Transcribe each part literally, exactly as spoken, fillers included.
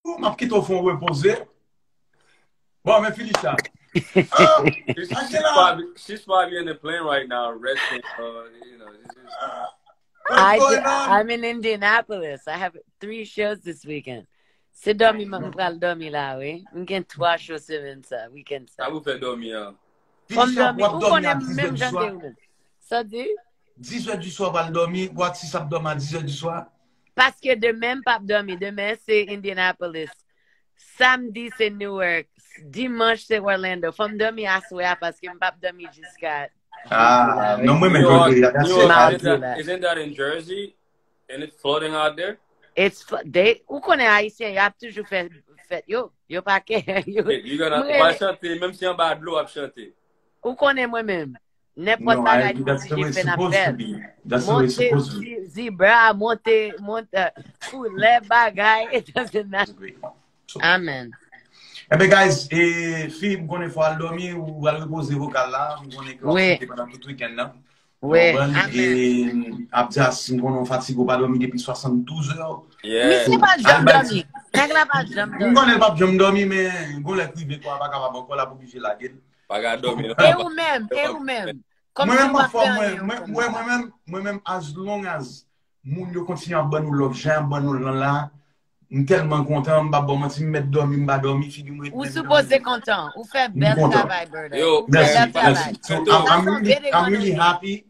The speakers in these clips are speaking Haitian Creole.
Ooh, m ap kite w fè w repoze. Bon, men Felicia. Oh, she's, she's, probably, she's probably in the plane right now, resting. Uh, you know, this is, I, I'm in Indianapolis. I have three shows this weekend. Se dòmi m pral dòmi la, wi. M gen twa show semèn sa, weekend sa. Sa pou fè dòmi an. Fò m dòmi. Ou konnen m menm jan ke ou menm. Sa di? Dizè di swa pral dòmi, Watis ap dòmi a dizè di swa. Paske demen m p ap dòmi. Demen se Indianapolis. Samdi se Newark. Dimanch se Orlando. Fò m dòmi aswè a paske m p ap dòmi jiska. Ah, non, mwen menm Georgia, that's it. Mardi la. Isn't that in Jersey? And it's flooding out there? It's they, ou konnen Ayisyen, y ap toujou fè fèt yo. Yo pa kè. Yo, you gonna, ou pral chante, menm si anba dlo w ap chante. Ou konnen mwen menm. Nenpòt bagay nou oblije fè n ap fè l. Monte zibra, monte, monte koulè bagay. It doesn't matter. Amen. Enben guys, e, fi, m konnen fò al dòmi, ou al repoze vokal la, m konnen ke w ap chante pandan tout weekend nan. Wi, Abdias, m konnen w fatige, w pa dòmi depi swasann douz è. Misye pa janm dòmi. Nèg la pa janm dòmi. M konnen l p ap janm dòmi, men gon lè k rive kò a pa kapab ankò, l ap oblije lage l. Pa ka dòmi non. E ou menm, e ou menm. Mwen menm m anfòm, mwen, mwen, mwen menm, mwen menm, as long as moun yo kontinye ap ban nou love, jan y ap ban nou l lan la, m tèlman kontan, m p ap ba w manti, m mèt dòmi, m pa dòmi, figi m ret menm. Ou sipoze kontan, ou fè bèl travay, brother. Ou fè bèl travay. So, I'm, I'm really, I'm really happy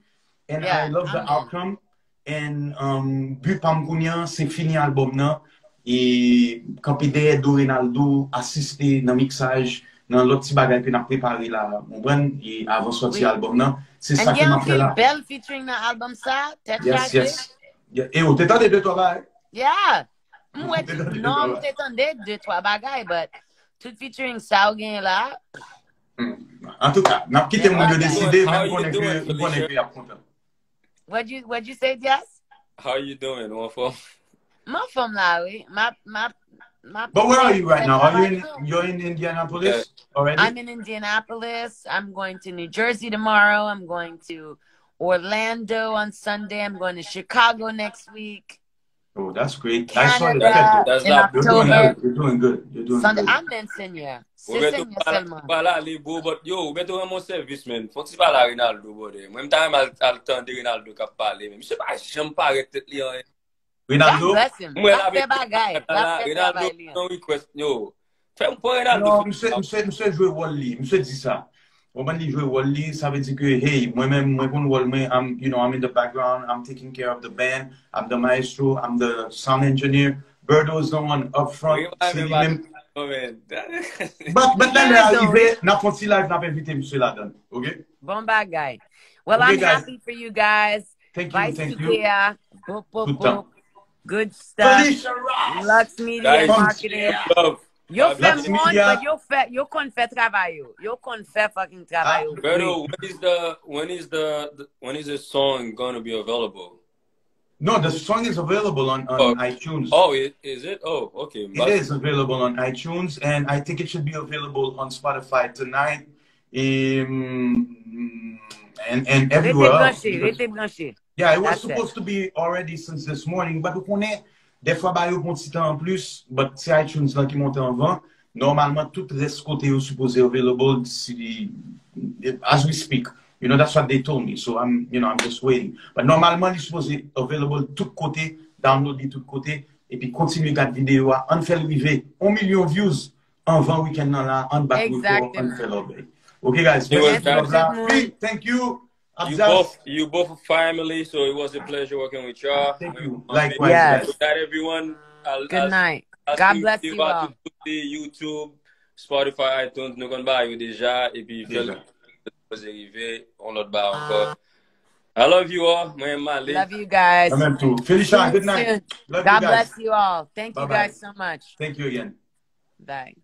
and I love the outcome. And um, bi pa m kounye a, se fini albòm nan. E kanpe dèyè do Reynaldo, asiste nan miksaj, nan lòt ti bagay ke n ap prepare la, ou konprann? E avan sòti albòm nan. Se sa ke m ap fè la. Bèl featuring nan albòm sa, tèt chaje. Yes, yes. E ou te tande de twa bagay? Yeah. M wè non, m te tande de twa bagay, but tout featuring sa ou genyen la. Antouka, n ap kite moun yo deside, men m konnen ke, m konnen ke y ap kontan. What you, what you say, Jess? How you doing? Ou anfòm? M anfòm la, wi. M ap, m ap, m ap. But where are you right now? Are you in, you're in Indianapolis already? I'm in Indianapolis. I'm going to New Jersey tomorrow. I'm going to Orlando on Sunday. I'm going to Chicago next week. Oh, that's great. I saw the schedule. You're doing good. You're doing good. You're doing good. Amen, Seigneur. Se Seigneur seulement. Ou pa la libre, but yo, ou mete renmen sèvis, man. Fon ti pale a Reynaldo, brother. Mwen, m ta renmen al, al tande Reynaldo k ap pale, men misye pa janm parèt tèt li anyen. Reynaldo? Mwen la fè bagay. Reynaldo, yon request, yo. Fè m pran Reynaldo. Non, misye, misye, misye jwe wòl li. Misye di sa. Ou konprann, li jwe wòl li, sa vle di ke, hey, mwen menm, mwen konn wòl mwen, I'm, you know, I'm in the background, I'm taking care of the band, I'm the maestro, I'm the sound engineer. Berdo is the one up front, se li menm. But, but lè lè a rive, n ap fè yon ti live, n ap envite misye ladan, ok? Bon bagay. Well, I'm happy for you guys. Thank you, thank you. Vice P A, boop, boop, boop. Good stuff. Lux Media Marketing. Yo fè mond, but yo fè, yo konn fè travay yo. Yo konn fè fucking travay yo. Berdo, when is the, when is the, the, when is the song gonna be available? No, the song is available on, on Oh. iTunes. Oh, it, is it? Oh, okay. It is available on iTunes, and I think it should be available on Spotify tonight, um, and, and everywhere else. Rete branche, rete branche. Yeah, it was supposed to be already since this morning, but ou konnen, dèfwa ba yo pran ti tan an plis, but se iTunes lan ki monte anvan. Nòmalman, tout rès kote yo sipoze available, si, as we speak. You know, that's what they told me. So I'm, you know, I'm just waiting. But nòmalman, li sipoze available tout kote, download li tout kote, epi kontinye gad videyo a. Ann fè l rive yon milyon views anvan weekend nan la, ann bat rekò, ann fè lòbèy. Ok, guys, mèsi pou love la. Thank you. You both, you both are family, so it was a pleasure working with y'all. Thank you. Likewise. Yes. Good night, everyone. Good night. God bless you all. YouTube, Spotify, iTunes, nou konn ba yo deja, epi fèl poze rive, on lòt ba ankò. I love you all. Mwen male. Love you guys. Felicia, good night. God bless you all. Thank you guys so much. Thank you again. Bye.